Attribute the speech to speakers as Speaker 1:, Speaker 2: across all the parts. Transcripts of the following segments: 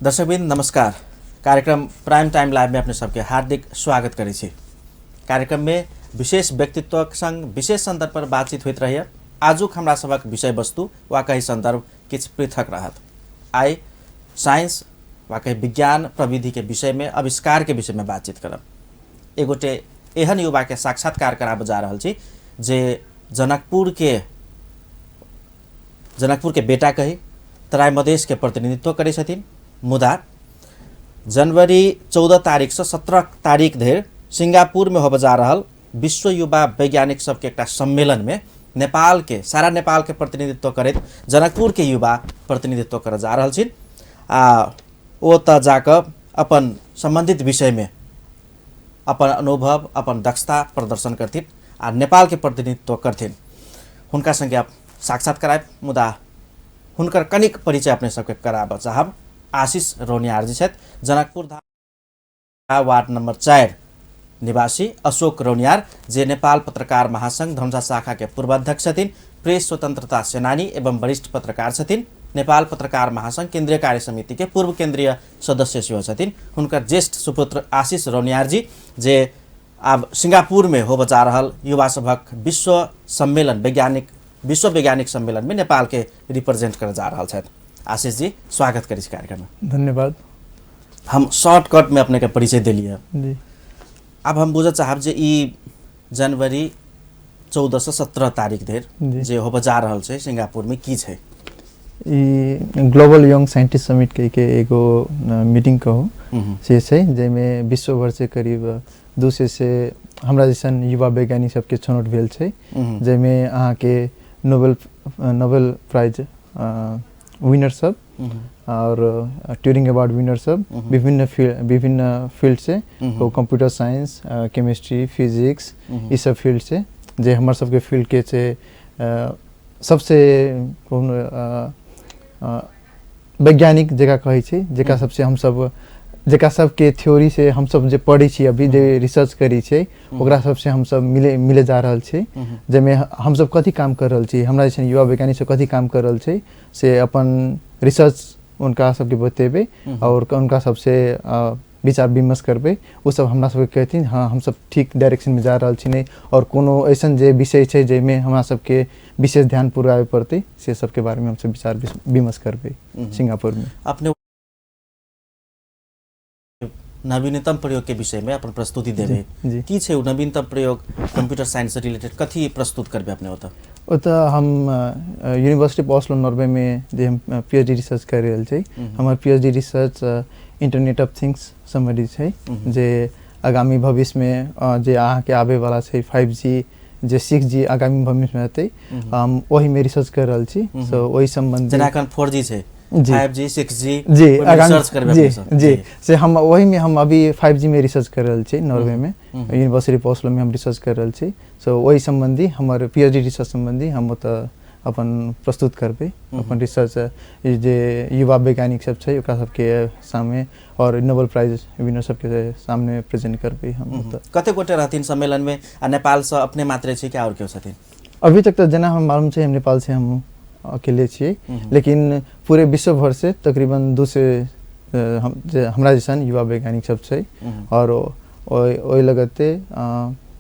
Speaker 1: दर्शकवृन्द नमस्कार। कार्यक्रम prime time live में अपने सबके हार्दिक स्वागत करै छी। कार्यक्रम में विशेष व्यक्तित्वक संग विशेष संदर्भ पर बातचीत होइत रहैए। आजुक हमरा सभक विषय वस्तु वा कही संदर्भ किछु पृथक रहत। आइ साइंस वा कही विज्ञान प्रविधि के विषय में, आविष्कार के विषय में बातचीत करब। एक गोटे एहन युवा के साक्षात्कार कराबऽ जा रहल छी जे जनकपुर के बेटा कही तराई मधेश के प्रतिनिधित्व करै छथिन, मुदा जनवरी 14 तारीख से 17 तारीख धरि सिंगापुर में होबऽ जा रहल विश्व युवा वैज्ञानिक सबके एकटा सम्मेलन में नेपाल के सारा नेपाल के प्रतिनिधित्व करैत जनकपुर के युवा प्रतिनिधित्व करऽ जा रहल छिन आ ओतऽ जाकऽ अपन सम्बन्धित विषय में अपन अनुभव, अपन दक्षता प्रदर्शन करथिन आ नेपाल के प्रतिनिधित्व करथिन। हुनका संगे आप साक्षात करायब, मुदा हुनकर कनिक परिचय अपने सबके कराबऽ चाहब। आशीष रौनियार जी छथि, जनकपुर धाम वार्ड नंबर 4 निवासी अशोक रौनियार, जे नेपाल पत्रकार महासंघ धनुषा शाखा के पूर्व अध्यक्ष छथिन, प्रेस स्वतंत्रता सेनानी एवं वरिष्ठ पत्रकार छथिन, नेपाल पत्रकार महासंघ केंद्रीय कार्य समिति के पूर्व केंद्रीय सदस्य सेहो छथिन। हुनकर ज्येष्ठ सुपुत्र आशीष रौनियार जी, जे आब सिंगापुर में होबऽ जा रहल युवा सभक विश्व सम्मेलन, वैज्ञानिक विश्व वैज्ञानिक सम्मेलन में नेपाल के रिप्रेजेंट करऽ जा रहल छथि। आशीष जी, स्वागत करै छी कार्यक्रम में।
Speaker 2: धन्यवाद।
Speaker 1: हम शॉर्टकट में अपने के परिचय देलियै।
Speaker 2: जी।
Speaker 1: आब हम बुझऽ चाहब जे ई जनवरी 14 से 17 तारीख धरि जे होबऽ जा रहल छै सिंगापुर में, की छै?
Speaker 2: ई ग्लोबल यंग साइंटिस्ट समिट के के एगो मीटिंग कहू से छै, जाहिमे विश्व भर से करीब 200 से हमरा जैसन युवा वैज्ञानिक सबके छनौट भेल छै, जाहिमे अहाँके नोबेल नोबेल प्राइज विनर सब और ट्यूरिंग अवार्ड विनर सब विभिन्न फील्ड से, कंप्यूटर साइंस, केमिस्ट्री, फिजिक्स, ई सब फील्ड से जे हमर सबके फील्ड के छै सबसे कोनो वैज्ञानिक जकरा कहै छै, जकरा सबसे हमसब जकरा सबके थ्योरी से हमसब जे पढ़ै छी, अभी जे रिसर्च करै छै, ओकरा सबसे हमसब मिले मिले जा रहल छी, जाहिमे हमसब कथी काम कर रहल छी, हमरा जैसन युवा वैज्ञानिक सब कथी काम कर रहल छै, से अपन रिसर्च हुनका सबके बतेबै और हुनका सबसे विचार विमर्श करबै। ओ सब हमरा सबके कहथिन, हाँ हमसब ठीक डायरेक्शनमे जा रहल छी नहि, आओर कोनो ऐसन जे विषय छै जाहिमे हमरा सबके विशेष ध्यान पुराबे पड़तै, से सबके बारेमे हमसब विचार विमर्श करबै सिंगापुरमे।
Speaker 1: अपने नवीनतम प्रयोग के विषय में अपन प्रस्तुति देबै। की छै ओ नवीनतम प्रयोग? कंप्यूटर साइंस से रिलेटेड कथी प्रस्तुत करबै अपने ओतऽ?
Speaker 2: ओतऽ हम यूनिवर्सिटी ऑफ ऑस्लो नॉर्वे में जे हम पीएचडी रिसर्च कर रहल छी, हमर PhD research internet of things सम्बन्धित छै, जे आगामी भविष्यमे जे अहाँके आबैवला छै 5G, जे 6G आगामी भविष्यमे हेतै, हम ओहिमे रिसर्च कर रहल छी। सो ओहि सम्बन्धी
Speaker 1: जेना एखन 4G छै,
Speaker 2: जी।
Speaker 1: 5G, 6G,
Speaker 2: जी,
Speaker 1: ओहिमे
Speaker 2: आगामी
Speaker 1: रिसर्च करबै
Speaker 2: जी
Speaker 1: अपने सब?
Speaker 2: जी, से हम ओहिमे हम अभी 5G मे रिसर्च कर रहल छी, नॉर्वे में यूनिवर्सिटी ऑफ ऑस्लो में हम रिसर्च कर रहल छी। सो ओहि सम्बन्धी हमर पीएचडी रिसर्च सम्बन्धी हम ओतऽ अपन प्रस्तुत करबै अपन रिसर्च, जे युवा वैज्ञानिक सब छै ओकरा सबके सामने और नोबेल प्राइज विनर सबके सामने प्रेजेंट करबै हम ओतऽ।
Speaker 1: कते गोटे रहथिन सम्मेलन में आ नेपाल से अपने मात्रे छै कि आओर केओ छथिन?
Speaker 2: अभी तक तऽ जेना हम मालूम छै, हम नेपाल से हम अकेले छियै, लेकिन पूरे विश्व भर से तकरीबन 200 हम जे हमरा जैसन युवा वैज्ञानिक सब छै और ओहि ओहि लगते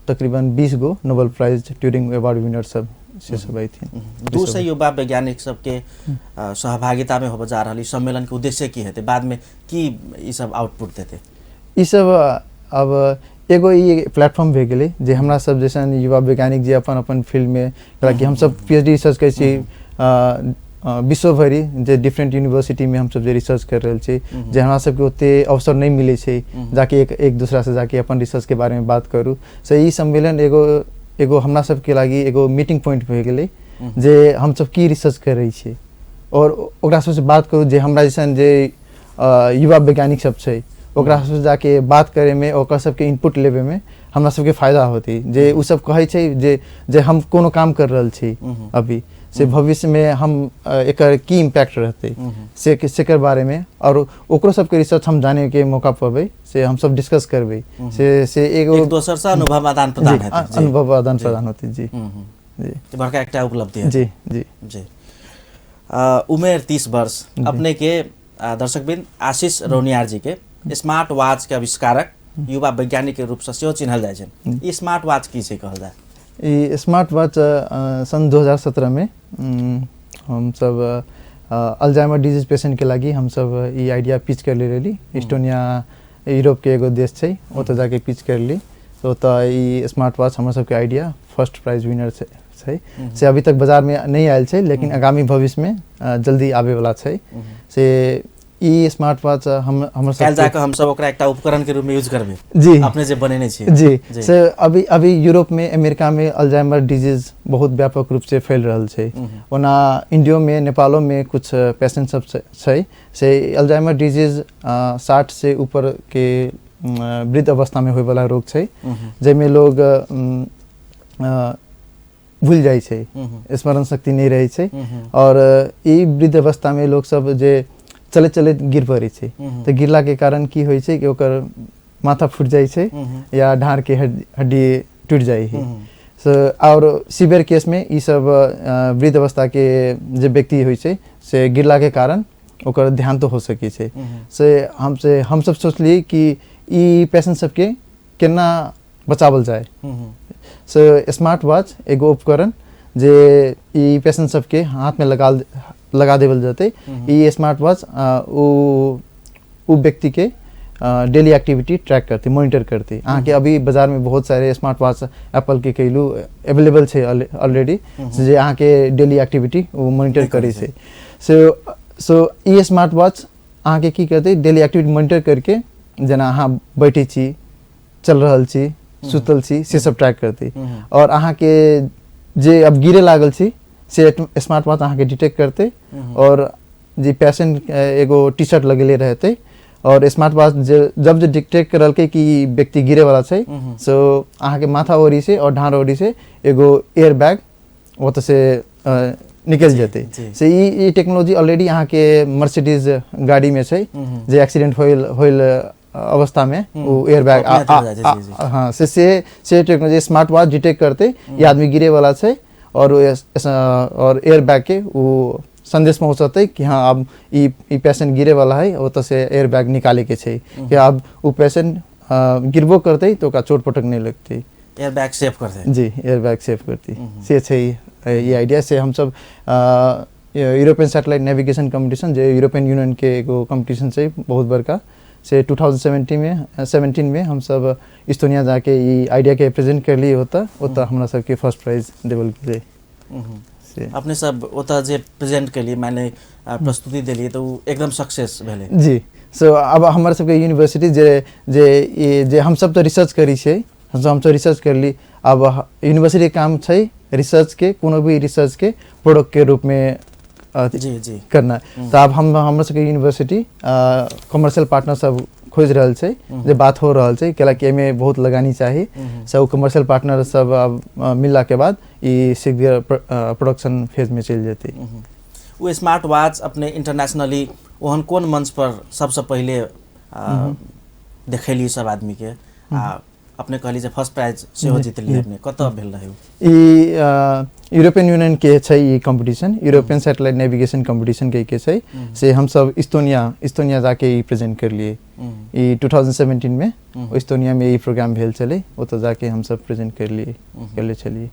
Speaker 2: तकरीबन 20 गो Nobel prize Turing award winner सब से सब अयथिन।
Speaker 1: 200 युवा वैज्ञानिक सबके सहभागिता में होबऽ जा रहल ई सम्मेलन के उद्देश्य की हेतै? बाद में की ई सब आउटपुट देतै?
Speaker 2: ई सब अब एगो ई प्लेटफॉर्म भए गेलै जे हमरा सब जैसन युवा वैज्ञानिक जे अपन अपन फील्डमे, कि हमसब पीएचडी रिसर्च करै छी, विश्वभरि जे डिफरेंट यूनिवर्सिटीमे हमसब जे रिसर्च कर रहल छी, जे हमरा सबके ओते अवसर नहि मिलै छै जाके एक एक दूसरासँ जाके अपन रिसर्चके बारेमे बात करू, से ई सम्मेलन एगो एगो हमरा सबके लागि एगो मीटिंग पॉइंट भए गेलै जे हमसब की रिसर्च करै छी और ओकरा सबसँ बात करू, जे हमरा जैसन जे युवा वैज्ञानिक सब छै ओकरा सबसँ जाके बात करैमे, ओकर सबके इनपुट लेबैमे हमरा सबके फायदा होतै, जे ओ सब कहै छै जे जे हम कोनो काम कर रहल छी अभी, से भविष्यमे हम एकर की इम्पैक्ट रहतै से सेकर बारेमे, और ओकरो सबके रिसर्च हम जानेके मौका पबै, से हम सब डिस्कस करबै, से से एगो
Speaker 1: एक दोसर से अनुभव आदान प्रदान
Speaker 2: जी,
Speaker 1: हेतै।
Speaker 2: अनुभव आदान प्रदान होतै। जी जी।
Speaker 1: ई बड़का एकटा उपलब्धि है।
Speaker 2: जी जी।
Speaker 1: जी। उमेर 30 वर्ष, अपने के दर्शकवृन्द, आशीष रौनियार जी के स्मार्ट वॉच के आविष्कारक युवा वैज्ञानिक के रूपसँ सेहो चिन्हल जाइ छनि। ई स्मार्ट वॉच की छै कहल जाय?
Speaker 2: ई स्मार्ट वॉच सन् 2017 में हमसब अल्जाइमर डिजीज पेशेंट के लागि हमसब ई आइडिया पिच करले रहली। इस्टोनिया यूरोप के एगो देश छै, ओतऽ जाके पिच करली। तो ओतऽ ई स्मार्ट वॉच हमर सबके आइडिया फर्स्ट प्राइज विनर छै। से अभी तक बाजार में नहीं आयल छै, लेकिन आगामी भविष्य में जल्दी आबे वाला छै। से ई स्मार्ट वॉच हम हमर
Speaker 1: काल्हि जाके हमसब ओकरा एकटा उपकरण के रूप में यूज करबै
Speaker 2: जी,
Speaker 1: अपने जे बनेने छी।
Speaker 2: जी, से अभी अभी यूरोप में, अमेरिका में अल्जाइमर डिजीज बहुत व्यापक रूप से फैल रहल छै। ओना इंडियो में, नेपालो में कुछ पेशेंट सब छै। से अल्जाइमर डिजीज 60 से ऊपर के वृद्ध अवस्था में होय वाला रोग छै, जाहिमे लोग भूल जाइ छै, स्मरण शक्ति नहीं रहै छै। और ई वृद्ध अवस्था में लोग सब जे चलैत चलैत गिर पड़ै छै, तऽ गिरला के कारण की होइ छै कि ओकर माथा फूटि जाइ छै या ढाँड़ के हड्डी टूटि जाइ है। से और सीवियर केस में ई सब वृद्ध अवस्था के जे व्यक्ति होइ छै से गिरला के कारण ओकर ध्यान तो हो सकै छै। से हमसे हमसब सोचलियै कि ई पेशेंट सबके केना बचावल जाय। से स्मार्ट वॉच एगो उपकरण जे ई पेशेंट सबके हाथ में लगा लगा देवल जेतै। ई स्मार्ट वॉच ओ ओ व्यक्ति के डेली एक्टिविटी ट्रैक करतै, मॉनिटर करतै। अहाँके अभी बाजार में बहुत सारे स्मार्ट वॉच एप्पल के कैलू अवेलेबल छै ऑलरेडी, जे अहाँके डेली एक्टिविटी ओ मॉनिटर करै छै। सो सो ई स्मार्ट वॉच अहाँके की करतै, डेली एक्टिविटी मॉनिटर करके जेना अहाँ बैठै छी, चल रहल छी, सुतल छी, से सब ट्रैक करतै। और अहाँके जे अब गिरे लागल छी से स्मार्ट वॉच अहाँके डिटेक्ट करतै। और जे पेशेंट एगो टी शर्ट लगेले रहतै और स्मार्ट वॉच जे जब जे डिटेक्ट करलकै कि ई व्यक्ति गिरे वाला छै, सो अहाँके माथा ओरी से और ढाँड़ ओरी से एगो एयर बैग ओतऽ से निकलि जेतै। से ई ई टेक्नोलॉजी ऑलरेडी अहाँके मर्सिडीज गाड़ी में छै, जे एक्सीडेंट होइल होइल अवस्था में ओ एयर बैग। हाँ, से से से टेक्नोलॉजी स्मार्ट वॉच डिटेक्ट करतै ई आदमी गिरे वाला छै और और एयर बैग के ओ संदेश पहुँचतै कि हाँ अब ई ई पेशेंट गिरे वाला है, ओतऽ से एयर बैग निकाले के छै कि अब ओ पेशेंट गिरबो करतै तऽ ओकरा चोट पटक नहि लगतै,
Speaker 1: एयर बैग सेव करतै।
Speaker 2: जी, एयर बैग सेव करतै। से छै ई आइडिया। से हमसब यूरोपियन सैटेलाइट नेविगेशन कॉम्पिटिशन, जे यूरोपियन यूनियन के एगो कॉम्पिटिशन छै बहुत बड़का, से 2017 में 17 में हमसब इस्टोनिया जाके ई आइडिया के प्रेजेंट करलियै। ओतऽ ओतऽ हमरा सबके फर्स्ट प्राइज देवल गेलै।
Speaker 1: से अपने सब ओतऽ जे प्रेजेंट केलियै, माने प्रस्तुति देलियै, तऽ ओ एकदम सक्सेस भेलै।
Speaker 2: जी, सो अब हमर सबके यूनिवर्सिटी जे जे ई जे हमसब तऽ रिसर्च करै छियै, हमसब रिसर्च करली, अब यूनिवर्सिटी के काम छै रिसर्च के, कोनो भी रिसर्च के प्रोडक्ट के रूप में
Speaker 1: जी जी
Speaker 2: करना। तऽ आब हम हमर सबके यूनिवर्सिटी कमर्शियल पार्टनर सब खोजि रहल छै, जे बात हो रहल छै, कैलाकि एहिमे बहुत लगानी चाही। सब कमर्शियल पार्टनर सब अब मिलला के बाद ई शीघ्र प्रोडक्शन फेज में चलि जेतै।
Speaker 1: ओ स्मार्ट वॉच अपने इंटरनेशनली ओहन कोन मंच पर सबसँ पहिले देखैली सब आदमी के, आ अपने कहली जे फर्स्ट प्राइज सेहो जीतली अपने, कतऽ भेल रहै उ?
Speaker 2: ई यूरोपियन यूनियन के छै ई competition, European satellite navigation competition के के छै। से हमसब इस्टोनिया इस्टोनिया जाके ई प्रेजेंट करलियै। ई 2017 में इस्टोनिया में ई प्रोग्राम भेल छलै, ओतऽ जाके हमसब प्रेजेंट करलियै, करले छलियै।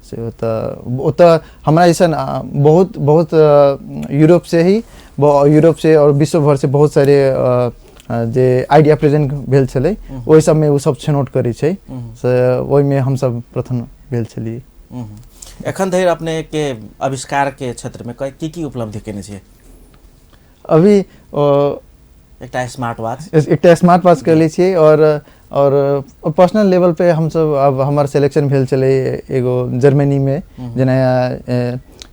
Speaker 2: से ओतऽ ओतऽ हमरा अइसन बहुत बहुत यूरोप से ही, यूरोप से और विश्व भर से बहुत सारे जे आइडिया प्रेजेंट भेल छलै, ओहि सबमे ओ सब छनौट करै छै, से ओहिमे हमसब प्रथम भेल छलियै।
Speaker 1: एखन धरि अपने के आविष्कार के क्षेत्र में की की उपलब्धि केने छियै?
Speaker 2: अभी
Speaker 1: एकटा स्मार्ट वॉच,
Speaker 2: एकटा स्मार्ट वॉच करले छियै। और पर्सनल लेवल पे हमसब अब हमर सिलेक्शन भेल छलै एगो जर्मनी में, जेना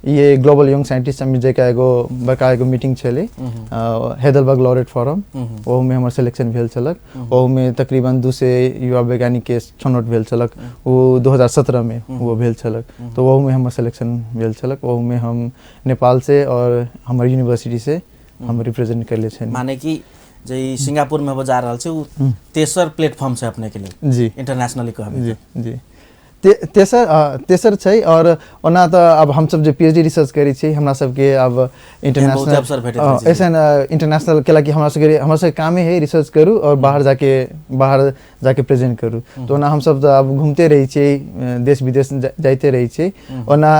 Speaker 2: ये ग्लोबल यंग साइंटिस्ट समिट जकाँ एगो बड़का एगो मीटिंग छलै, हैदराबाद लॉरेट फोरम, ओहूमे हमर सिलेक्शन भेल छलक। ओहूमे तकरीबन 200 युवा वैज्ञानिक के छनौट भेल छलक, ओ 2017 में वो भेल छलक, तऽ ओहूमे हमर सिलेक्शन भेल छलक। ओहूमे हम नेपाल से और हमर यूनिवर्सिटी से हम रिप्रेजेंट करले छली।
Speaker 1: माने कि जे ई सिंगापुर में होबऽ जा रहल छै ओ तेसर प्लेटफॉर्म छै अपने के लेल
Speaker 2: जी
Speaker 1: इंटरनेशनली कहबै।
Speaker 2: जी जी, तेसर तेसर छै। और ओना तऽ आब हमसब जे पीएचडी रिसर्च करै छी हमरा सबके आब
Speaker 1: बहुते अवसर भेटैत रहै
Speaker 2: इंटरनेशनल
Speaker 1: छै।
Speaker 2: ऐसन इंटरनेशनल कैलाकि हमरा सबके कामे है रिसर्च करू और बाहर जाके प्रेजेंट करू। तऽ ओना हमसब तऽ आब घूमते रहै छियै, देश विदेश जाइते रहै छियै। ओना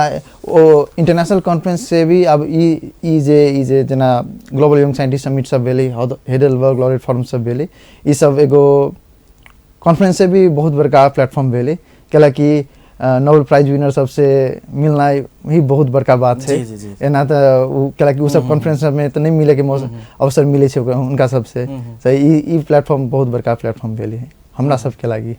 Speaker 2: ओ इंटरनेशनल कॉन्फ्रेंस से भी आब ई ई जे जेना ग्लोबल यंग साइंटिस्ट समिट सब भेलै, हाइडलबर्ग लॉरेट फोरम सब भेलै, ई सब एगो कॉन्फ्रेंस से भी बहुत बड़का प्लेटफॉर्म भेलै, कैलाकि नोबेल प्राइज विनर सबसे मिलनाइ ही बहुत बड़का बात छै।
Speaker 1: जी जी जी
Speaker 2: एना तऽ ओ कैलाकि ओ सब कॉन्फ्रेंस सबमे तऽ नहि मिलैके अवसर मिलै छै ओकरा हुनका सबसे। तऽ ई ई प्लेटफॉर्म बहुत बड़का प्लेटफॉर्म भेलै हमरा सबके लागि।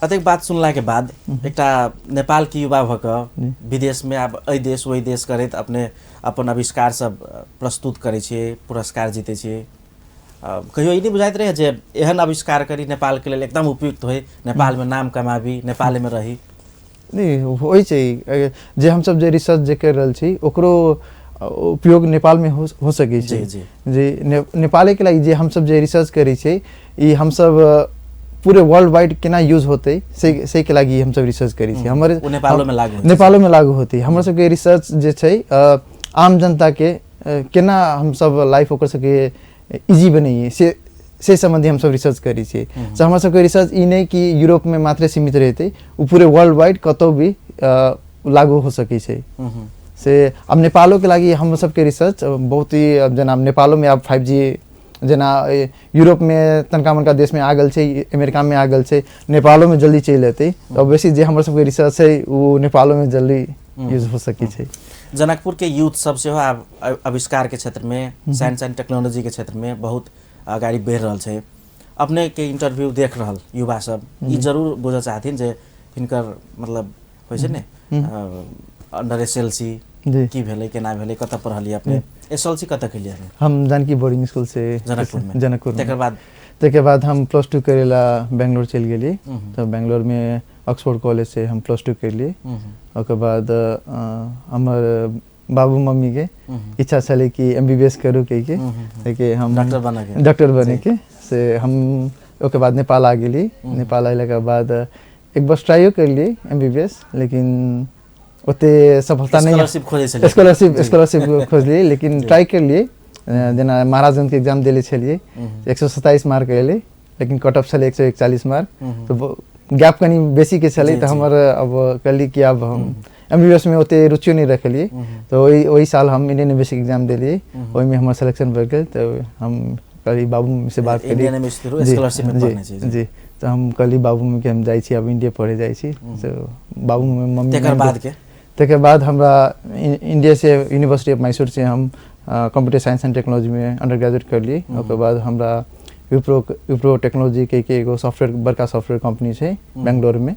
Speaker 1: अतेक बात सुनलाके बाद एकटा नेपालके युवा भऽ कऽ विदेशमे आब एहि देश ओहि देश करैत अपने अपन आविष्कार सब प्रस्तुत करै छियै, पुरस्कार जीतै छियै, कहियो ई नहि बुझाइत रहै जे एहन आविष्कार करी नेपालके लेल एकदम उपयुक्त होइ, नेपालमे नाम कमाबी, नेपालेमे रही?
Speaker 2: नहि, होइ छै। जे हमसब जे रिसर्च जे करि रहल छी ओकरो उपयोग नेपालमे हो सकै छै।
Speaker 1: जी जी
Speaker 2: जे नेपालेके लागि जे हमसब जे रिसर्च करै छियै, ई हमसब पूरे वर्ल्ड वाइड केना यूज होतै से से के लागि हमसब रिसर्च करै छियै। हमर
Speaker 1: ओ नेपालोमे लागू होइ छै।
Speaker 2: नेपालोमे लागू होतै। हमर सबके रिसर्च जे छै आम जनताके केना हमसब लाइफ ओकर सबके इजी बनैए से सम्बन्धी हमसब रिसर्च करै छियै। तऽ हमर सबके रिसर्च ई नहि कि यूरोपमे मात्रे सीमित रहतै, ओ पूरे वर्ल्ड वाइड कतहु भी लागू हो सकै छै। से आब नेपालोके लागि हमर सबके रिसर्च बहुत ही अब जेना नेपालोमे आब 5G जेना यूरोपमे तनका मनका देशमे आ गेल छै, अमेरिकामे आ गेल छै, नेपालोमे जल्दी चलि एतै। तऽ बेसी जे हमर सबके रिसर्च छै ओ नेपालोमे जल्दी यूज हो सकै छै।
Speaker 1: जनकपुरके यूथ सब सेहो आब आविष्कारके क्षेत्रमे, साइंस एंड टेक्नोलॉजीके क्षेत्रमे बहुत अगाडि बढ़ि रहल छै। अपनेके इंटरव्यू देख रहल युवा सब ई जरूर बुझऽ चाहथिन जे हिनकर मतलब होइ छै ने अंडर एसएलसी की भेलै, केना भेलै, कतऽ पढ़लियै अपने, एसएलसी कतऽ केलियै अपने?
Speaker 2: हम जानकी बोर्डिंग स्कूल से।
Speaker 1: जनकपुरमे?
Speaker 2: जनकपुर।
Speaker 1: तकर बाद?
Speaker 2: तकर बाद हम +2 करै ला बेंगलोर चलि गेलियै। तऽ बेंगलोरमे ऑक्सफोर्ड कॉलेज से हम +2 केलियै। ओकर बाद हमर बाबू मम्मीके इच्छा छलै कि एमबीबीएस करू कहिके, के हम
Speaker 1: डॉक्टर बनऽके।
Speaker 2: डॉक्टर बनेके। से हम ओकर बाद नेपाल आ गेली। नेपाल अयलाके बाद एक वर्ष ट्राइयो करलियै एमबीबीएस, लेकिन ओते सफलता नहि।
Speaker 1: स्कॉलरशिप खोजै छलियै?
Speaker 2: स्कॉलरशिप, स्कॉलरशिप खोजलियै, लेकिन ट्राई करलियै। जेना महाराजगंजके एग्जाम देले छलियै, 127 मार्क एलै, लेकिन कट ऑफ छलै 141 मार्क, तऽ गैप कनि बेसीके छलै। तऽ हमर अब कहली कि आब हम एमबीबीएस में ओते रुचियो नहि रखलियै। तऽ ओहि ओहि साल हम इंडियन एम्बेसी एग्जाम देलियै, ओहिमे हमर सिलेक्शन भऽ गेल। तऽ हम कहली बाबू मम्मी से बात करी
Speaker 1: इंडियन एम्बेसी थ्रू स्कॉलरशिप में पढ़ने छी?
Speaker 2: जी, तऽ हम कहली बाबू मम्मी के हम जाइ छी, आब इंडिया पढ़े जाइ छी। तऽ बाबू मम्मी
Speaker 1: तकर बाद के?
Speaker 2: तकर बाद हमरा इंडिया से यूनिवर्सिटी ऑफ मैसूर से हम कंप्यूटर साइंस एंड टेक्नोलॉजी में अंडर ग्रेजुएट करलियै। ओकर बाद हमरा विप्रो विप्रो टेक्नोलॉजी के एगो सॉफ्टवेयर, बड़का सॉफ्टवेयर कंपनी छै बेंगलोरमे,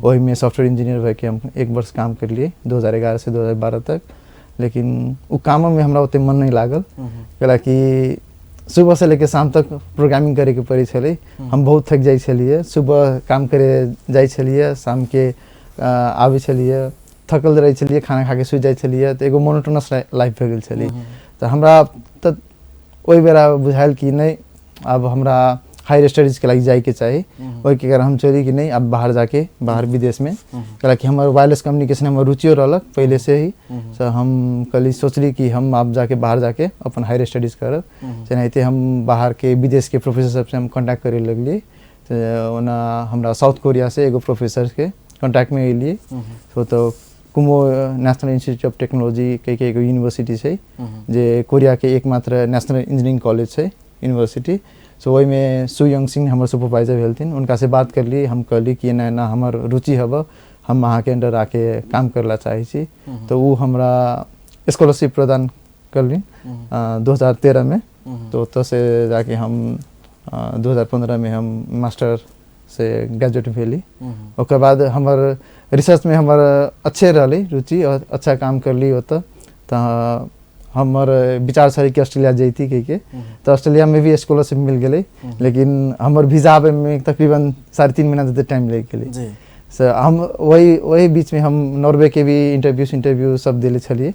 Speaker 2: ओहिमे सॉफ्टवेयर इंजीनियर भऽके हम एक वर्ष काम करलियै 2011 से 2012 तक। लेकिन ओ काममे हमरा ओते मन नहि लागल, कैलाकि सुबह से लेके शाम तक प्रोग्रामिंग करैके पड़ै छलै। हम बहुत थकि जाइ छलियै। सुबह काम करे जाइ छलियै, शामके आबै छलियै, थकल रहै छलियै, खाना खा के सुति जाइ छलियै। तऽ एगो मोनोटोनस लाइफ भऽ गेल छलै। तऽ हमरा तऽ ओहि बेरा बुझायल कि नहि, आब हमरा हायर स्टडीजके लागि जाइके चाही। ओहिके कारण हम चली कि नहि आब बाहर जाके, बाहर विदेशमे, कैलाकि हमर वायरलेस कम्युनिकेशन हमर रुचियो रहलक पहिले से ही। तऽ हम कहली, सोचली कि हम आब जाके, बाहर जाके अपन हायर स्टडीज करब। तेनाहिते हम बाहरके विदेशके प्रोफेसर सबसँ हम कॉन्टैक्ट करे लगलियै। तऽ ओना हमरा साउथ कोरियासँ एगो प्रोफेसरके कॉन्टैक्टमे एलियै। तो कुमो नेशनल इंस्टीट्यूट ऑफ टेक्नोलॉजी के एगो यूनिवर्सिटी छै, जे कोरियाके एकमात्र नेशनल इंजीनियरिंग कॉलेज छै, यूनिवर्सिटी। सो ओहिमे सु यंग सिंह हमर सुपरवाइजर भेलथिन। हुनकासँ बात करलियै। हम कहली कि एना एना हमर रुचि हब, हम अहाँके अंडर आके काम करे ला चाहै छी। तऽ ओ हमरा स्कॉलरशिप प्रदान करलिन 2013मे। तऽ ओतऽसँ जाके हम 2015मे हम मास्टर से ग्रेजुएट भेली। ओकर बाद हमर रिसर्चमे हमर अच्छे रहलै रुचि और अच्छा काम करली ओतऽ। तऽ हमर विचार छलै कि ऑस्ट्रेलिया जैती कहिके। तऽ ऑस्ट्रेलियामे भी स्कॉलरशिप मिल गेलै, लेकिन हमर वीजा आबैमे तकरीबन 3.5 महीना जते टाइम लागि गेलै। से हम वही वही बीचमे हम नॉर्वेके भी इंटरव्यू इंटरव्यू सब देले छलियै।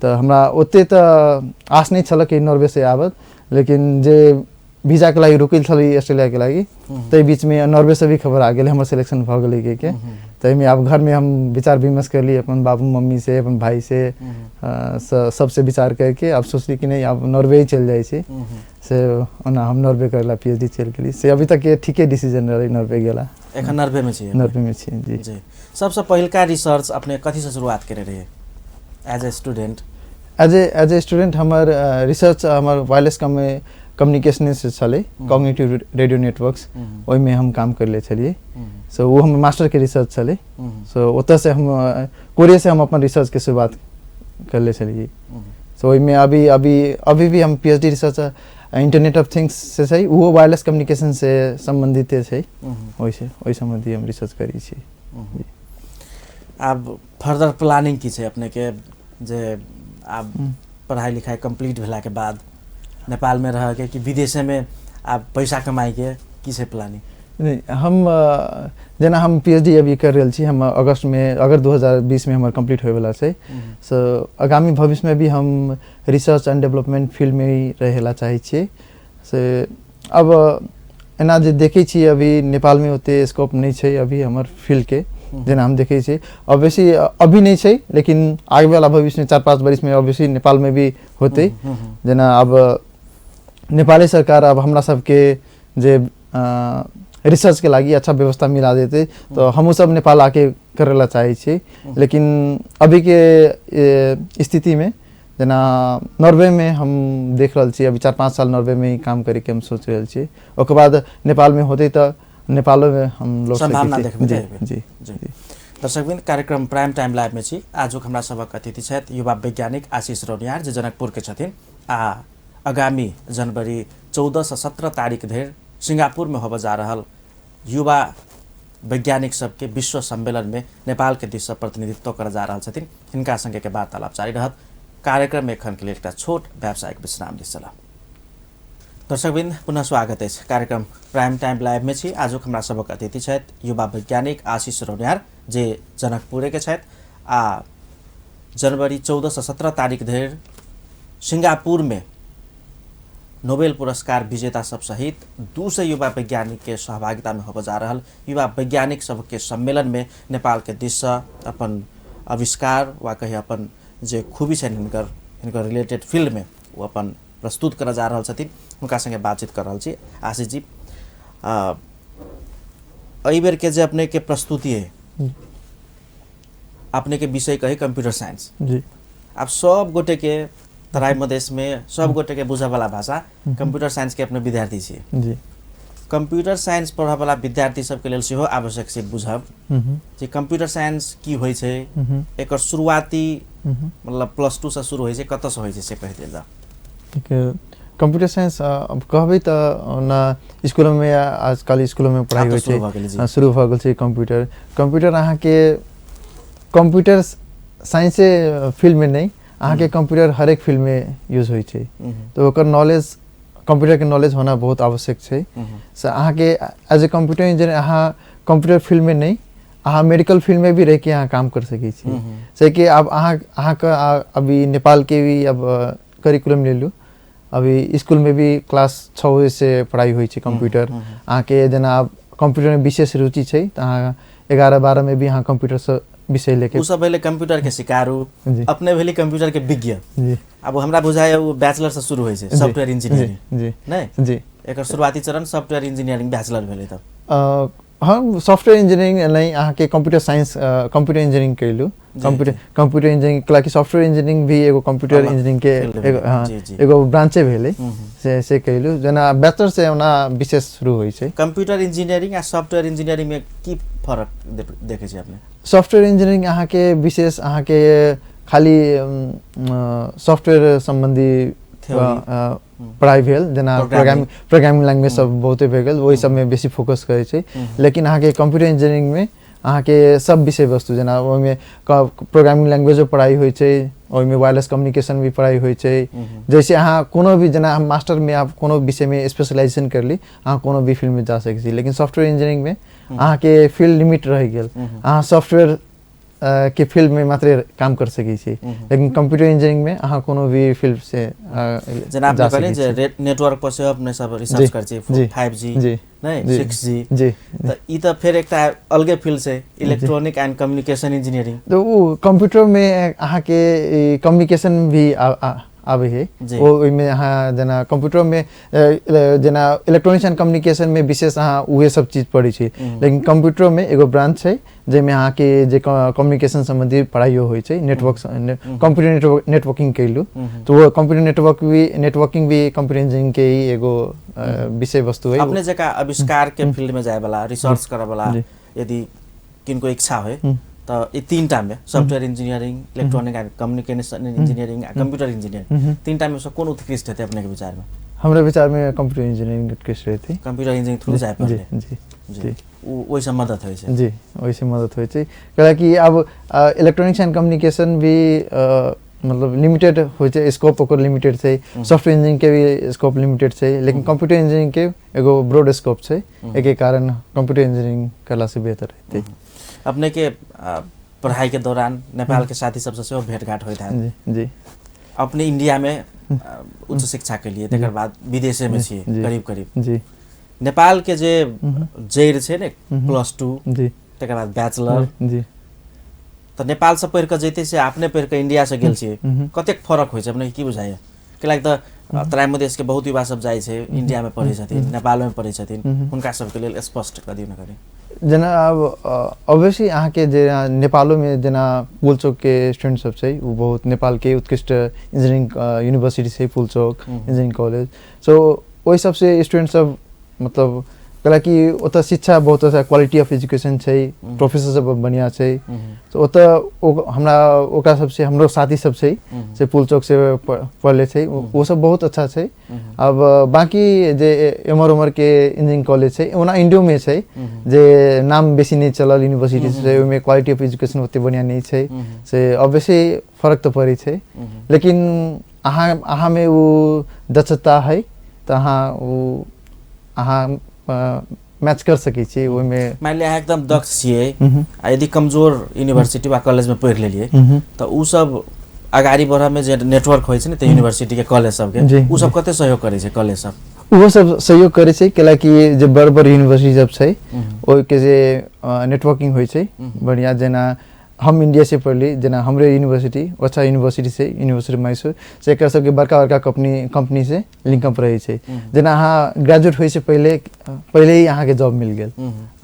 Speaker 2: तऽ हमरा ओते तऽ आस नहि छल कि नॉर्वे से आबत, लेकिन जे वीजाके लागि रुकल छली ऑस्ट्रेलियाके लागि, ताहि बीचमे नॉर्वेसँ भी खबर आ गेलै हमर सिलेक्शन भऽ गेलै के ताहिमे आब घरमे हम विचार विमर्श करली अपन बाबू मम्मी से, अपन भाई से, सबसे विचार करके आब सोचली कि नहीं आब नॉर्वे ही चलि जाइ छी। से ओना हम नॉर्वे करेला पीएचडी चलि गेली, से अभी तक के ठीके डिसीजन रहलै नॉर्वे गेला।
Speaker 1: एखन नॉर्वेमे छी?
Speaker 2: नॉर्वेमे छी जी।
Speaker 1: जी। सबसँ पहिलका रिसर्च अपने कथीसँ शुरुआत केने रहियै as a student?
Speaker 2: As a student हमर रिसर्च हमर वायरलेस कम्युनिकेशन से छलै, कॉग्निटिव रेडियो नेटवर्क्स, ओहिमे हम काम करले छलियै। सो ओ हमर मास्टरके रिसर्च छलै। सो ओतऽसँ हम कोरियासँ हम अपन रिसर्चके शुरुआत करले छलियै। सो ओहिमे अभी अभी अभी भी हम PhD research internet of things से छै, ओहो वायरलेस कम्युनिकेशन से सम्बन्धिते छै, ओहिसँ ओहि सम्बन्धी हम रिसर्च करै छी।
Speaker 1: आब फर्दर प्लानिंग की छै अपनेके, जे आब पढ़ाइ लिखाइ कम्प्लीट भेलाके बाद नेपालमे रहके कि विदेशेमे आब पैसा कमाइके, की छै प्लानिंग?
Speaker 2: नहि, हम जेना हम पीएचडी अभी कर रहल छी, हम अगस्तमे अगस्त 2020मे हमर कम्प्लीट होइवला छै। सो आगामी भविष्यमे भी हम रिसर्च एंड डेवलपमेंट फील्डमे ही रहेला चाहै छियै। से अब एना जे देखै छियै अभी नेपालमे ओते स्कोप नहि छै अभी हमर फील्डके, जेना हम देखै छियै ऑब्वियसली अभी नहि छै, लेकिन आगेवला भविष्यमे 4-5 बरिसमे ऑब्वियसली नेपालमे भी होतै। जेना अब नेपाली सरकार अब हमरा सबके जे रिसर्चके लागि अच्छा व्यवस्था मिला देतै तऽ हमहूँ सब नेपाल आके करै ला चाहै छियै। लेकिन अभीके स्थितिमे जेना नॉर्वेमे हम देख रहल छियै, अभी 4-5 साल नॉर्वेमे ही काम करैके हम सोचि रहल छियै। ओकर बाद नेपालमे होतै तऽ नेपालोमे हम लौट सकै
Speaker 1: सम्भावना
Speaker 2: छियै।
Speaker 1: देखबै
Speaker 2: जी,
Speaker 1: तऽ
Speaker 2: जी,
Speaker 1: जी।
Speaker 2: जी।
Speaker 1: दर्शकवृन्द, कार्यक्रम प्राइम टाइम लाइवमे छी। आजुक हमरा सभक अतिथि छथि युवा वैज्ञानिक आशीष रौनियार, जे जनकपुरके छथिन आ आगामी जनवरी 14 से 17 तारीख धरि सिंगापुरमे होबऽ जा रहल युवा वैज्ञानिक सबके विश्व सम्मेलनमे नेपालके दिससँ प्रतिनिधित्व करऽ जा रहल छथिन। हिनका संगेके वार्तालाप जारी रहत। कार्यक्रम एखनके लेल एकटा छोट व्यावसायिक विश्राम दिस चलब। दर्शकवृन्द, पुनः स्वागत अछि कार्यक्रम प्राइम टाइम लाइवमे छी। आजुक हमरा सभक अतिथि छथि युवा वैज्ञानिक आशीष रौनियार, जे जनकपुरेके छथि आ जनवरी 14 से 17 तारीख धरि सिंगापुरमे नोबेल पुरस्कार विजेता सब सहित 200 युवा वैज्ञानिक के सहभागिता में होबऽ जा रहल युवा वैज्ञानिक सबके सम्मेलन में नेपाल के दिससँ अपन आविष्कार वा कही अपन जे खूबी छनि हिनकर हिनकर रिलेटेड फील्ड में ओ अपन प्रस्तुत करऽ जा रहल छथिन। हुनका संगे बातचीत कर रहल छी। आशीष जी, एहि बेर के जे अपने के प्रस्तुति है, अपने के विषय कही कंप्यूटर साइंस
Speaker 2: जी।
Speaker 1: आब सब गोटे के तराई मधेश में सब गोटे के बुझे वाला भाषा कंप्यूटर साइंस के अपने विद्यार्थी छी
Speaker 2: जी।
Speaker 1: कंप्यूटर साइंस पढ़े वाला विद्यार्थी सबके लेल सेहो आवश्यक छै बुझब जे कंप्यूटर साइंस की होइ छै, एकर शुरुआती मतलब +2 से शुरू होइ छै, कतऽ से होइ छै से कहि देल जाउ।
Speaker 2: कंप्यूटर साइंस अब कहबै तऽ ओना स्कूलमे आजकल स्कूलमे पढ़ाइ
Speaker 1: आब तऽ
Speaker 2: होइ
Speaker 1: शुरू
Speaker 2: छै,
Speaker 1: भऽ गेलै जी।
Speaker 2: शुरू भऽ गेल छै कंप्यूटर। कंप्यूटर अहाँके कंप्यूटर साइंसे फील्डमे नहि, अहाँके कंप्यूटर हरेक फील्डमे यूज होइ छै, तऽ ओकर नॉलेज, कंप्यूटरके नॉलेज होना बहुत आवश्यक छै। से अहाँके एज ए कंप्यूटर इंजीनियर अहाँ कंप्यूटर फील्डमे नहि, अहाँ मेडिकल फील्डमे भी रहिके अहाँ काम कर सकै छी। से कि आब अहाँके अभी नेपालके भी अब करिकुलम ले लू, अभी स्कूलमे भी क्लास 6 से पढ़ाइ होइ छै कंप्यूटर। अहाँके जेना आब कंप्यूटरमे विशेष रुचि छै तऽ अहाँ 11-12 में भी अहाँ कंप्यूटरसँ विषय लेके
Speaker 1: ओ सब भेलै कंप्यूटर के शिकारू,
Speaker 2: जी।
Speaker 1: अपने भेली कंप्यूटर के विज्ञ।
Speaker 2: जी।
Speaker 1: आब हमरा बुझाइए ओ बैचलर से शुरू होइ छै सॉफ्टवेयर इंजीनियरिंग,
Speaker 2: जी,
Speaker 1: नहि?
Speaker 2: जी।
Speaker 1: एकर शुरुआती चरण सॉफ्टवेयर इंजीनियरिंग बैचलर भेलै तब।
Speaker 2: हम सॉफ्टवेयर इंजीनियरिंग नहि, अहाँके कंप्यूटर साइंस, कंप्यूटर इंजीनियरिंग कयलू। कंप्यूटर इंजीनियरिंग कैलाकि सॉफ्टवेयर इंजीनियरिंग भी एगो कंप्यूटर
Speaker 1: अलग
Speaker 2: इंजीनियरिंग के
Speaker 1: फील्ड
Speaker 2: एगो,
Speaker 1: भेलै।
Speaker 2: हाँ,
Speaker 1: जी, जी।
Speaker 2: एगो ब्रांचे भेलै, से कयलू। जेना बैचलर से ओना विशेष शुरू होइ छै।
Speaker 1: कंप्यूटर इंजीनियरिंग आ सॉफ्टवेयर इंजीनियरिंग में की फरक देखै छी अपने?
Speaker 2: सॉफ्टवेयर इंजीनियरिंग अहाँके विशेष अहाँके खाली सॉफ्टवेयर सम्बन्धी
Speaker 1: थ्योरी।
Speaker 2: पढ़ाइ भेल, जेना
Speaker 1: प्रोग्रामिंग।
Speaker 2: प्रोग्रामिंग लैंग्वेज सब बहुते भए गेल, ओहि सबमे बेसी फोकस करै छै। लेकिन अहाँके कंप्यूटर इंजीनियरिंग में अहाँके सब विषय वस्तु, जेना ओहिमे प्रोग्रामिंग लैंग्वेजो पढ़ाइ होइ छै, ओहिमे वायरलेस कम्युनिकेशन भी पढ़ाइ होइ छै। जैसे अहाँ कोनो भी, जेना हम मास्टर में आप कोनो विषय में स्पेशलाइजेशन करली, अहाँ कोनो भी फील्ड में जा सकै छी। लेकिन सॉफ्टवेयर इंजीनियरिंग में अहाँके फील्ड लिमिट रहि गेल, अहाँ सॉफ्टवेयर के फील्ड में मात्रे काम कर सकै छी, लेकिन कंप्यूटर इंजीनियरिंग में अहाँ कोनो भी फील्ड से
Speaker 1: जेना अपने कहलियै जे नेटवर्क पर सेहो अपने सब रिसर्च करै छी, 5G नहि 6G,
Speaker 2: जी,
Speaker 1: तऽ ई तऽ फेर एकटा अलगे फील्ड छै, इलेक्ट्रॉनिक एंड कम्युनिकेशन इंजीनियरिंग।
Speaker 2: तऽ ओ कंप्यूटर में अहाँके कम्युनिकेशन भी आबै है, ओहिमे अहाँ जेना कंप्यूटर में जेना इलेक्ट्रॉनिक्स एंड कम्युनिकेशन में विशेष अहाँ उहे सब चीज पढ़ै छी, लेकिन कंप्यूटर में एगो ब्रांच छै जाहिमे अहाँके जे कम्युनिकेशन सम्बन्धी पढ़ाइयो होइ छै, नेटवर्क कंप्यूटर नेटवर्किंग कयलू तऽ ओ कंप्यूटर नेटवर्क भी नेटवर्किंग भी कंप्यूटर इंजीनियरिंग के ही एगो विषय वस्तु है।
Speaker 1: अपने जकाँ आविष्कार के फील्ड में जाय वाला, रिसर्च करय वाला यदि किनको इच्छा होइ तऽ ई तीनटा में software engineering, electronic and communication engineering आ कंप्यूटर इंजीनियरिंग, तीनटा में से कोन उत्कृष्ट हेतै अपने के विचार में?
Speaker 2: हमरा विचार में कंप्यूटर इंजीनियरिंग उत्कृष्ट हेतै।
Speaker 1: कंप्यूटर इंजीनियरिंग थ्रू जाय पड़तै।
Speaker 2: जी जी,
Speaker 1: ओहिसँ मदद होइ छै।
Speaker 2: जी, ओहिसँ मदद होइ छै, कियाकि आब इलेक्ट्रॉनिक्स एंड कम्युनिकेशन भी मतलब लिमिटेड होइ छै, स्कोप ओकर लिमिटेड छै, सॉफ्टवेयर इंजीनियरिंग के भी स्कोप लिमिटेड छै, लेकिन कंप्यूटर इंजीनियरिंग के एगो ब्रॉड स्कोप छै, एहिके कारण कंप्यूटर इंजीनियरिंग करला से बेहतर हेतै।
Speaker 1: अपने के पढ़ाई के दौरान नेपाल के साथी सबसे सेहो भेंटघाट होइत हैत।
Speaker 2: जी जी।
Speaker 1: अपने इंडिया में उच्च शिक्षा के लिए, तकर बाद विदेशे में छियै करीब करीब।
Speaker 2: जी।
Speaker 1: नेपाल के जे जड़ि छै ने, +2,
Speaker 2: जी,
Speaker 1: तकर बाद बैचलर,
Speaker 2: जी,
Speaker 1: तऽ नेपाल से पढ़ि कऽ जैते से अपने पढ़ि कऽ इंडिया से गेल छियै, कतेक फरक होइ छै अपने की बुझाइया? कैलाकि तऽ तराई मधेश के बहुत युवा सब जाइ छै, इंडिया में पढ़ै छथिन, नेपाल में पढ़ै छथिन, हुनका सबके लेल स्पष्ट कऽ दियौ ने कनि।
Speaker 2: जेना आब ऑब्वियसली अहाँके जे नेपालोमे जेना पुलचोकके स्टूडेंट सब छै, ओ बहुत नेपालके उत्कृष्ट इंजीनियरिंग यूनिवर्सिटी छै पुलचोक इंजीनियरिंग कॉलेज, सो ओहि सबसे स्टूडेंट सब मतलब कैलाकि ओतऽ शिक्षा बहुत अच्छा क्वालिटी ऑफ एजुकेशन छै, प्रोफेसर सब बढ़िआँ छै, तऽ ओतऽ हमरा ओकरा सबसे हमरो साथी सब छै से पुलचोक से पढ़ले छै, ओ सब बहुत अच्छा छै। अब बाकी जे एम्हर उम्हर के इंजीनियरिंग कॉलेज छै, ओना इंडियोमे छै जे नाम बेसी नहि चलल यूनिवर्सिटी छै, ओहिमे क्वालिटी ऑफ एजुकेशन ओते बढ़िआँ नहि छै, से ऑब्वियसली फरक तऽ पड़ै छै, लेकिन अहाँमे ओ दक्षता है तऽ अहाँ मैच कर सकै छी ओहिमे।
Speaker 1: मानि लिअ अहाँ एकदम दक्ष छियै आ यदि कमजोर यूनिवर्सिटी वा कॉलेजमे पढ़ि लेलियै तऽ ओ सब अगाडि बढ़ऽमे जे नेटवर्क होइ छै ने, तऽ यूनिवर्सिटी के कॉलेज सबके ओ सब कते सहयोग करै छै? कॉलेज सब
Speaker 2: ओहो सब सहयोग करै छै, कैलाकि जे बड़ बड़ यूनिवर्सिटी सब छै ओहिके जे नेटवर्किंग होइ छै बढ़िआँ। जेना हम इंडिया से पढ़ली, जेना हमरे यूनिवर्सिटी अच्छा यूनिवर्सिटी से यूनिवर्सिटी मैसूर से, एकर सबके बड़का बड़का कंपनी से लिंकअप रहै छै। जेना अहाँ ग्रेजुएट होइ से पहिले पहिले ही अहाँके जॉब मिल गेल,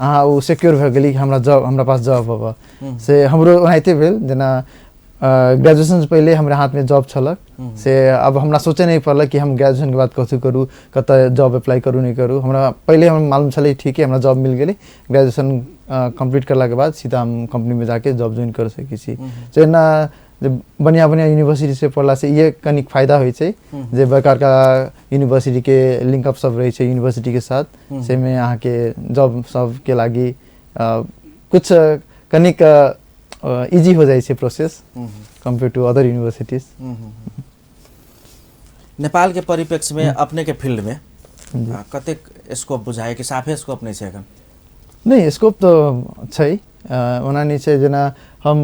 Speaker 2: अहाँ ओ सिक्योर भऽ गेली कि हमरा जॉब, हमरा पास जॉब होबऽ, से हमरो ओनाहिते भेल। जेना ग्रेजुएशन से पहिले हमरा हाथमे जॉब छलक, से अब हमरा सोचै नहि पड़लक कि हम ग्रेजुएशनके बाद कथी करू, कतऽ जॉब अप्लाई करू नहि करू। हमरा पहिले हमरा मालूम छलै ठीक है हमरा जॉब मिल गेलै, ग्रेजुएशन कम्प्लीट करलाके बाद सीधा हम कंपनीमे जाके जॉब ज्वाइन कर सकै छी। से एना जे बढ़िआँ बढ़िआँ यूनिवर्सिटी से पढ़लासँ इहे कनिक फायदा होइ छै जे बड़का बड़का यूनिवर्सिटीके लिंकअप सब रहै छै यूनिवर्सिटीके साथ, सेमे अहाँके जॉब सबके लागि कुछ कनिक इजी हो जाइ छै process compare to other universities.
Speaker 1: Nepal के परिप्रेक्ष्य में अपने के फील्ड में कतेक स्कोप बुझाय कि साफे स्कोप नहीं छै एखन?
Speaker 2: नहीं, स्कोप तऽ छै, ओना नहि छै। जेना हम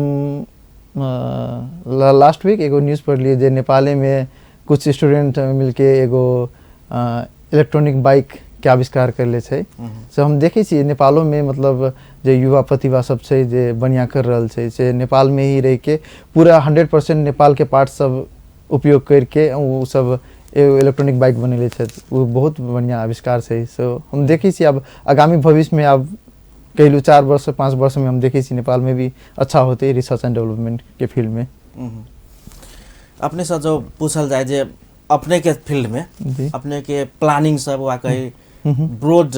Speaker 2: लास्ट वीक एगो न्यूज़ पढ़लियै जे नेपालेमे कुछ स्टूडेंट मिलके एगो इलेक्ट्रॉनिक बाइक के आविष्कार करले छै। से हम देखै छियै नेपालोमे मतलब जे युवा प्रतिभा सब छै जे बढ़िआँ कर रहल छै, से नेपालमे ही रहिके पूरा 100% नेपालके पार्ट सब उपयोग करके ओ सब एगो इलेक्ट्रॉनिक बाइक बनेले छथि। ओ बहुत बढ़िआँ आविष्कार छै। सो हम देखै छियै आब आगामी भविष्यमे आब कहलू 4 वर्ष 5 वर्षमे हम देखै छी नेपालमे भी अच्छा होतै रिसर्च एंड डेवलपमेंट के फील्डमे।
Speaker 1: अपने से जो पूछल जाए जे अपने के फील्ड में अपने के प्लानिंग सब वा कही ब्रॉड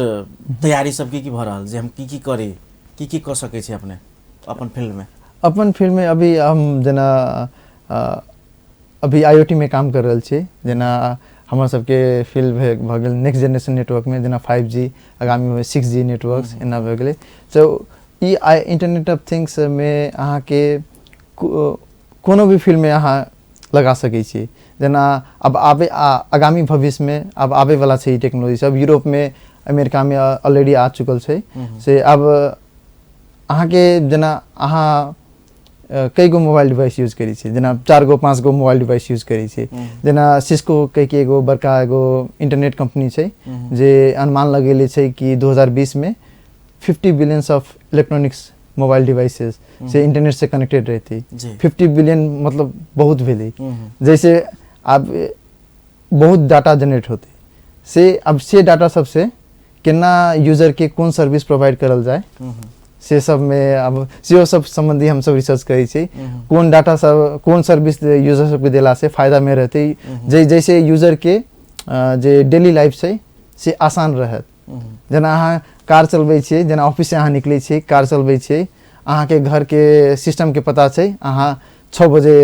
Speaker 1: तैयारी सब की की भऽ रहल जे हम की की करी, की की कऽ सकै छी अपने अपन फील्ड में?
Speaker 2: अपन फील्ड में अभी हम जेना अभी IoT में काम कर रहल छी। जेना हमर सबके फील्ड भऽ गेल नेक्स्ट जेनरेशन नेटवर्क में, जेना 5G आगामी में 6G network एना भऽ गेलै। सो ई इंटरनेट ऑफ थिंग्स में अहाँके कोनो भी फील्ड में अहाँ लगा सकै छी। जेना अब आबे आगामी भविष्य में अब आबे वाला छै ई टेक्नोलॉजी सब, यूरोप में अमेरिका में ऑलरेडी आ चुकल छै। से अब अहाँके जेना अहाँ कई गो मोबाइल डिवाइस यूज करै छै, जेना 4 गो 5 गो मोबाइल डिवाइस यूज करै छै। जेना सिस्को कहिके एगो बड़का एगो इंटरनेट कंपनी छै, जे अनुमान लगेले छै कि 2020 में 50 billions of electronics mobile devices Se internet Se connected रहतै। 50 बिलियन मतलब बहुत भेलै। जैसे आब बहुत डाटा जनरेट होतै, से अब से डाटा सबसे केना यूजरके कोन सर्विस प्रोवाइड करल जाय, से सबमे अब सेहो सब सम्बन्धी हमसब रिसर्च करै छी। कोन डाटा सब, कोन सर्विस यूजर सबके देलासँ फायदामे रहतै, जे जैसे यूजरके जे डेली लाइफ छै से आसान रहत। जेना अहाँ कार चलबै छियै, जेना ऑफिससँ अहाँ निकलै छियै, कार चलबै छियै, अहाँके घरके सिस्टमके पता छै, अहाँ 6 बजे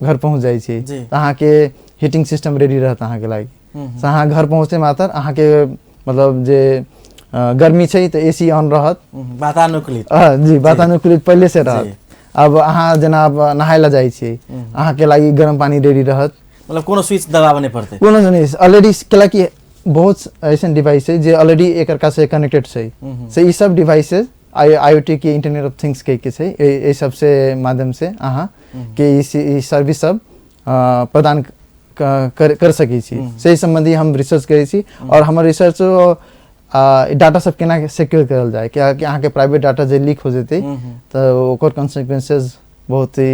Speaker 2: घर पहुँच जाइ छी, तऽ अहाँके हीटिंग सिस्टम रेडी रहत अहाँके लागि। से अहाँ घर पहुँचते मात्र अहाँके मतलब जे गर्मी छै तऽ एसी ऑन रहत।
Speaker 1: वातानुकूलित।
Speaker 2: जी, वातानुकूलित पहिले से रहत। अब अहाँ जेना अब नहाय लए जाइ छियै, अहाँके लागि गरम पानी रेडी रहत।
Speaker 1: मतलब कोनो स्विच दबाबऽ नहि पड़तै।
Speaker 2: कोनो नहि, ऑलरेडी, कैलाकि बहुत ऐसन डिवाइस छै जे ऑलरेडी एक से कनेक्टेड छै। से ई सब डिवाइसेस आई आईओटी के, इंटरनेट ऑफ थिंग्स के छै, एहि सबसे माध्यम से अहाँ के ई सर्विस सब प्रदान कर सकै छी। से सम्बन्धी हम रिसर्च करै छी और हमर रिसर्च डाटा सब केना सिक्योर करल जाय, कियाकि अहाँके प्राइवेट डाटा जे लीक हो जेतै तऽ ओकर कॉन्सिक्वेंसेज बहुत ही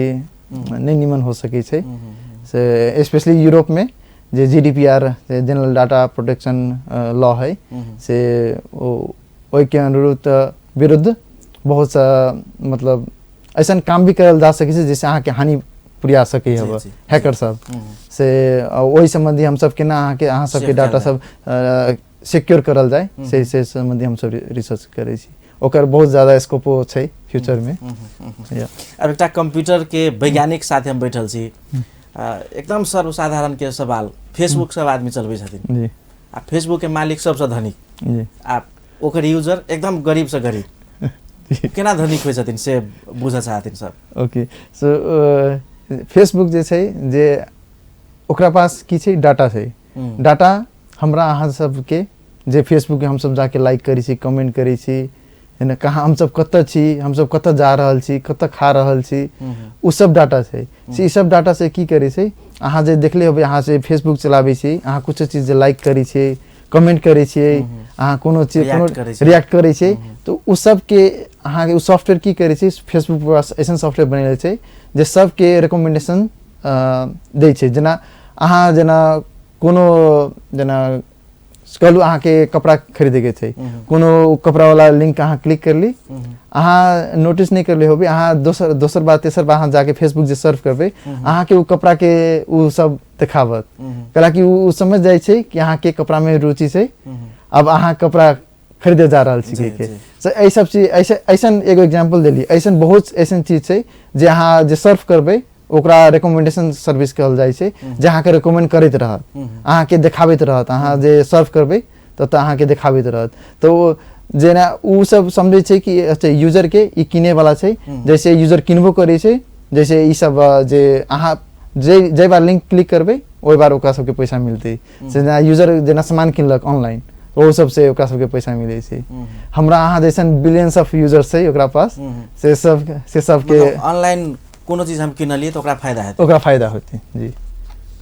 Speaker 2: नहि नीमन हो सकै छै। से स्पेशली यूरोपमे जे GDPR, general data protection law है, से ओ ओहिके अनुरूप विरुद्ध बहुत सा मतलब ऐसन काम भी करल जा सकै छै जैसे अहाँके हानि पुरिया सकै हब हैकर सब से। ओहि सम्बन्धी हमसब केना अहाँके अहाँ सबके
Speaker 1: Safe
Speaker 2: data
Speaker 1: कयल
Speaker 2: सब सिक्योर करल जाय, से सम्बन्धी हमसब रिसर्च करै छी। ओकर बहुत ज्यादा स्कोपो छै फ्यूचरमे या।
Speaker 1: अब एकटा कंप्यूटर के वैज्ञानिक साथे हम बैठल छी। एकदम सर्वसाधारण के सवाल, फेसबुक सब आदमी चलबै छथिन आ फेसबुक के मालिक सबसँ धनिक आ ओकर यूजर एकदम गरीब से गरीब, केना धनिक होइ छथिन से बुझऽ चाहथिन सब।
Speaker 2: ओके, सो फेसबुक जे छै, जे ओकरा पास की छै, डाटा छै। डाटा हमरा अहाँ सबके जे फेसबुक हमसब जाके लाइक करै छी, कमेंट करै छी, है ने, कहाँ हमसब कतऽ छी, हमसब कतऽ जा रहल छी, कतऽ खा रहल छी, ओ सब डाटा छै। से ई सब डाटा से की करै छै, अहाँ जे देखले होबै, अहाँ से फेसबुक चलाबै छी, अहाँ कुछो चीज जे लाइक करै छियै, कमेंट करै छियै, अहाँ कोनो चीज
Speaker 1: React
Speaker 2: कोनो
Speaker 1: करै छियै।
Speaker 2: रिएक्ट करै छियै, तऽ ओ सबके अहाँके ओ सॉफ्टवेयर की करै छै, फेसबुक पास अइसन सॉफ्टवेयर बनेले छै जे सबके रिकमेंडेशन दै छै। जेना अहाँ जेना कोनो जेना कहलू अहाँके कपड़ा खरीदैके छै, कोनो कपड़ावला लिंक अहाँ क्लिक करली, अहाँ नोटिस नहि करले होबै, अहाँ दोसर दोसर बार, तेसर बार अहाँ जाके फेसबुक जे सर्च करबै, अहाँके ओ कपड़ाके ओ सब देखाबत, कैलाकि ओ समझ जाइ छै कि अहाँके कपड़ामे रुचि छै, अब अहाँ कपड़ा खरीदे जा रहल छी के। से एहि सब चीज ऐसे ऐसन एगो एग्जाम्पल देली, ऐसन बहुत ऐसन चीज छै जे अहाँ जे सर्च करबै, ओकरा रिकमेंडेशन सर्विस कहल जाइ छै, जे अहाँके रिकमेंड करैत रहत, अहाँके देखाबैत रहत। अहाँ जे सर्च करबै तऽ अहाँके देखाबैत रहत। तऽ ओ जेना ओ सब समझै छै कि अच्छा, यूजरके ई किने वाला छै, जैसे यूजर किनबो करै छै, जैसे ई सब जे अहाँ जे जे बार लिंक क्लिक करबै, ओहि बार ओकरा सबके पैसा मिलतै। से जेना यूजर जेना सामान किनलक ऑनलाइन, ओ सबसे ओकरा सबके पैसा मिलै छै। हमरा अहाँ जैसन बिलियंस ऑफ यूजर्स छै ओकरा पास, से सबके
Speaker 1: ऑनलाइन कोनो चीज हम किनलियै तऽ ओकरा फायदा हेतै।
Speaker 2: ओकरा फायदा होतै जी।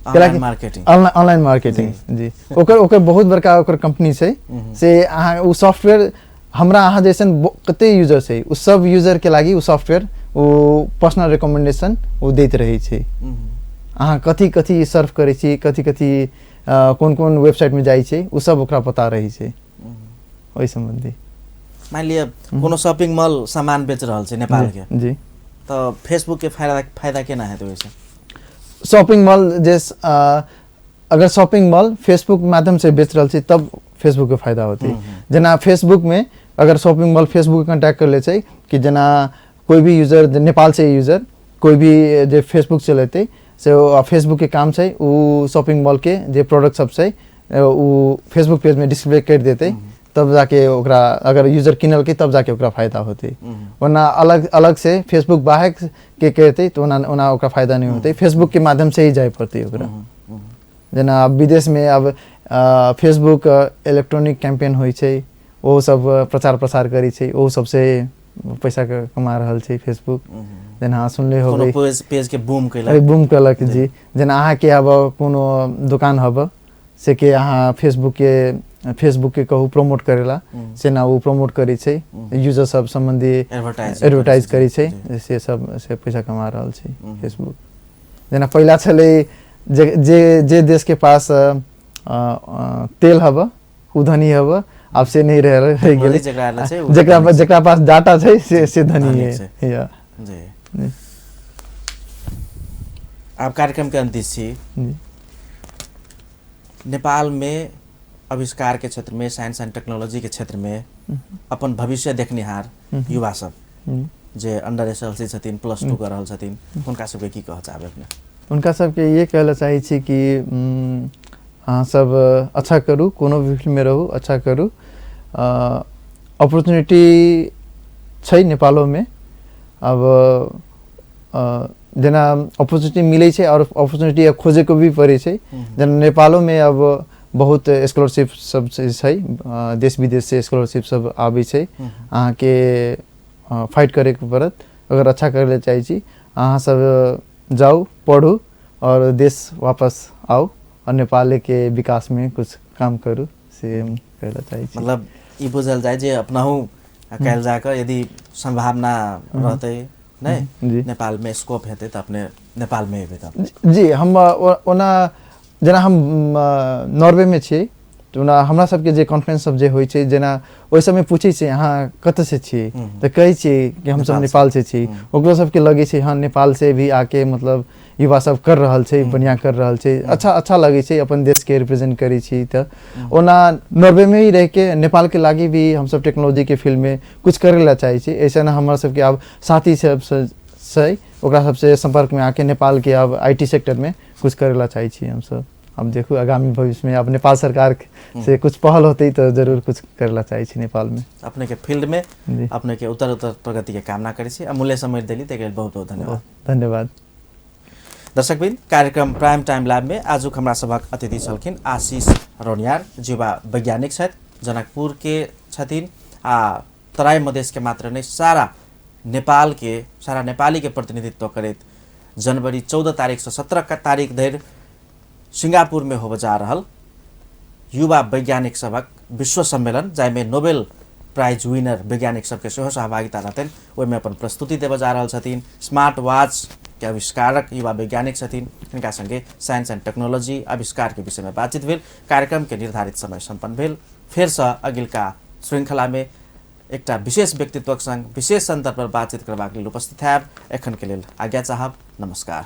Speaker 1: Online marketing.
Speaker 2: ऑनलाइन मार्केटिंग जी। ओकर ओकर बहुत बड़का ओकर कंपनी छै। से अहाँ ओ सॉफ्टवेयर हमरा अहाँ जैसन कते यूजर छै, ओ सब यूजर के लागि ओ सॉफ्टवेयर ओ पर्सनल रिकमेंडेशन ओ दैत रहै छै। अहाँ कथी कथी सर्च करै छी, कथी कथी कोन कोन वेबसाइटमे जाइ छै, ओ सब ओकरा पता रहै छै ओहि सम्बन्धी।
Speaker 1: मानि लिअ कोनो शॉपिंग मॉल सामान बेच रहल छै नेपाल के, तऽ फेसबुक के फायदा फायदा केना हेतै ओहिसँ?
Speaker 2: शॉपिंग मॉल जे अगर शॉपिंग मॉल फेसबुक माध्यम से बेच रहल छै, तब फेसबुक के फायदा होतै। जेना फेसबुक में अगर शॉपिंग मॉल फेसबुक कॉन्टैक्ट कर ले छै कि जेना कोई भी यूजर, नेपाल से यूजर कोई भी जे फेसबुक चलेतै, से फेसबुक के काम छै ओ शॉपिंग मॉल के जे प्रोडक्ट सब छै ओ फेसबुक पेज में डिस्प्ले कर देतै, तब जाके ओकरा अगर यूजर किनलकै तब जाके ओकरा फायदा होतै। ओना अलग अलग से फेसबुक बाहर के करतै तऽ ओना ओना ओकरा फायदा नहि होतै। फेसबुक के माध्यम से ही जाय पड़तै ओकरा। जेना आब विदेशमे आब फेसबुक इलेक्ट्रॉनिक कैंपेन होइ छै, ओ सब प्रचार प्रसार करै छै, ओ सबसे पैसा कमा रहल छै फेसबुक। जेना अहाँ सुनले
Speaker 1: कोनो
Speaker 2: होबै
Speaker 1: पेज पेज के बूम केलक।
Speaker 2: बूम केलक जी। जेना अहाँके आब कोनो दोकान हब से के अहाँ फेसबुक के कहू प्रमोट करेला, से ना ओ प्रमोट करै छै, यूजर सब सम्बन्धी एडवर्टाइज करै छै, से सब से पैसा कमा रहल छै फेसबुक। जेना पहिला छलै जे जे जे देश के पास तेल हब ओ धनी हब, आब से नहीं रह गेलै, जेकरा जेकरा पास डाटा छै से धनी है। या
Speaker 1: जी। आब कार्यक्रम के अंतिम छी, नेपाल में आविष्कार के क्षेत्र में, साइंस एंड टेक्नोलॉजी के क्षेत्र में अपन भविष्य देखनिहार युवा सब जे अंडर एसएलसी छथिन, +2 कर रहल छथिन, हुनका सबके की कह चाहबै अपने?
Speaker 2: हुनका सबके ये कहला चाहै छी कि अहाँ सब अच्छा करू, कोनो भी फील्ड में रहू अच्छा करू। अपॉर्चुनिटी छै नेपालो में, अब जेना अपॉर्चुनिटी मिलै छै और अपॉर्चुनिटी अब खोजे को भी पड़ै छै। जेना नेपालो में अब बहुत स्कॉलरशिप सब छै, देश विदेश से स्कॉलरशिप सब आबै छै, अहाँके फाइट करैके पड़त अगर अच्छा करै लए चाहै छी। अहाँ सब जाउ, पढ़ू और देश वापस आउ और नेपाल के विकास में कुछ काम करू, से हम कहै लए चाहै छी।
Speaker 1: मतलब ई बुझल जाय जे अपनाहु काल्हि जाकऽ यदि सम्भावना रहतै नहीं नेपाल में स्कोप हेतै तऽ अपने नेपाल में एबै तब।
Speaker 2: जी, हम ओना जेना हम नॉर्वे में छियै तऽ ओना हमरा सबके जे कॉन्फ्रेंस सब जे होइ छै, जेना ओहि सबमे पूछै छै अहाँ कतऽसँ छियै, तऽ कहै छियै कि हमसब नेपाल से छी। ओकरो सबके लगै छै हाँ नेपाल से भी आके मतलब युवा सब कर रहल छै, बढ़िआँ कर रहल छै, अच्छा अच्छा लगै छै, अपन देशके रिप्रेजेंट करै छी। तऽ ओना नॉर्वेमे ही रहिके नेपालके लागि भी हमसब टेक्नोलॉजीके फील्डमे कुछ करै लए चाहै छी। ऐसे ने हमरा सबके आब साथी सब छै, ओकरा सबसे सम्पर्कमे आके नेपालके आब IT सेक्टरमे कुछ करै लए चाहै छी हमसब। अब देखू आगामी भविष्य में अब नेपाल सरकार से कुछ पहल होते तो जरूर कुछ करे ला चाहे छी नेपाल में।
Speaker 1: अपने के फील्ड में अपने के उत्तर उत्तर प्रगति के कामना करै छी। अमूल्य समय देली ताहि लेल बहुत बहुत धन्यवाद।
Speaker 2: धन्यवाद।
Speaker 1: दर्शकबिन, कार्यक्रम प्राइम टाइम लाइव में आजुक हमरा सभक अतिथि छलखिन आशीष रौनियार, युवा वैज्ञानिक छथि, जनकपुर के छथिन आ तराई मधेश के मात्र नहीं सारा नेपाल के, सारा नेपाली के प्रतिनिधित्व करैत जनवरी 14 तारीख से 17 तारीख धरि सिंगापुर में होबय जा रहल युवा वैज्ञानिक सभक विश्व सम्मेलन, जाहिमे नोबेल प्राइज विनर वैज्ञानिक सबके सेहो सहभागिता रहतनि, ओहिमे अपन प्रस्तुति देबय जा रहल छथिन। स्मार्ट वॉच के आविष्कारक युवा वैज्ञानिक छथिन, हिनका संगे साइंस एंड टेक्नोलॉजी आविष्कार के विषय में बातचीत भेल। कार्यक्रम के निर्धारित समय सम्पन्न भेल। फेरसँ अगिलका श्रृंखला में एकटा विशेष व्यक्तित्वक संग विशेष सन्दर्भ पर बातचीत करबाक लेल उपस्थित हैब। एखन के लेल आज्ञा चाहब। नमस्कार।